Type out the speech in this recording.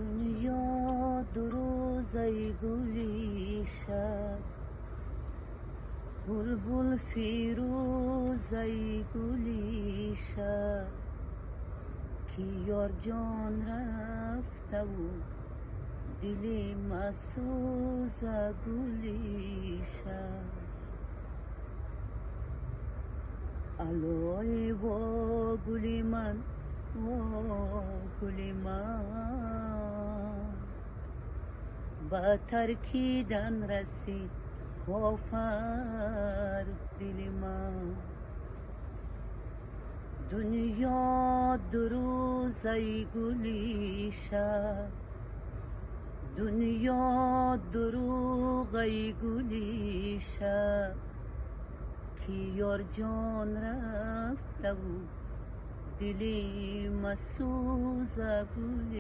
Дунё дурӯзаи гули шаб, булбул фирӯзаи гули шаб, ки ёрҷон рафтаву дили масӯза гули шаб. Аллои во гули ман, во гули ман, ба таркидан расид кофар дили ман. Дунё дурӯзаи гули шаб, дунё дурӯғаи гули шаб, ки ёрҷон рафтаву дили масӯза гули.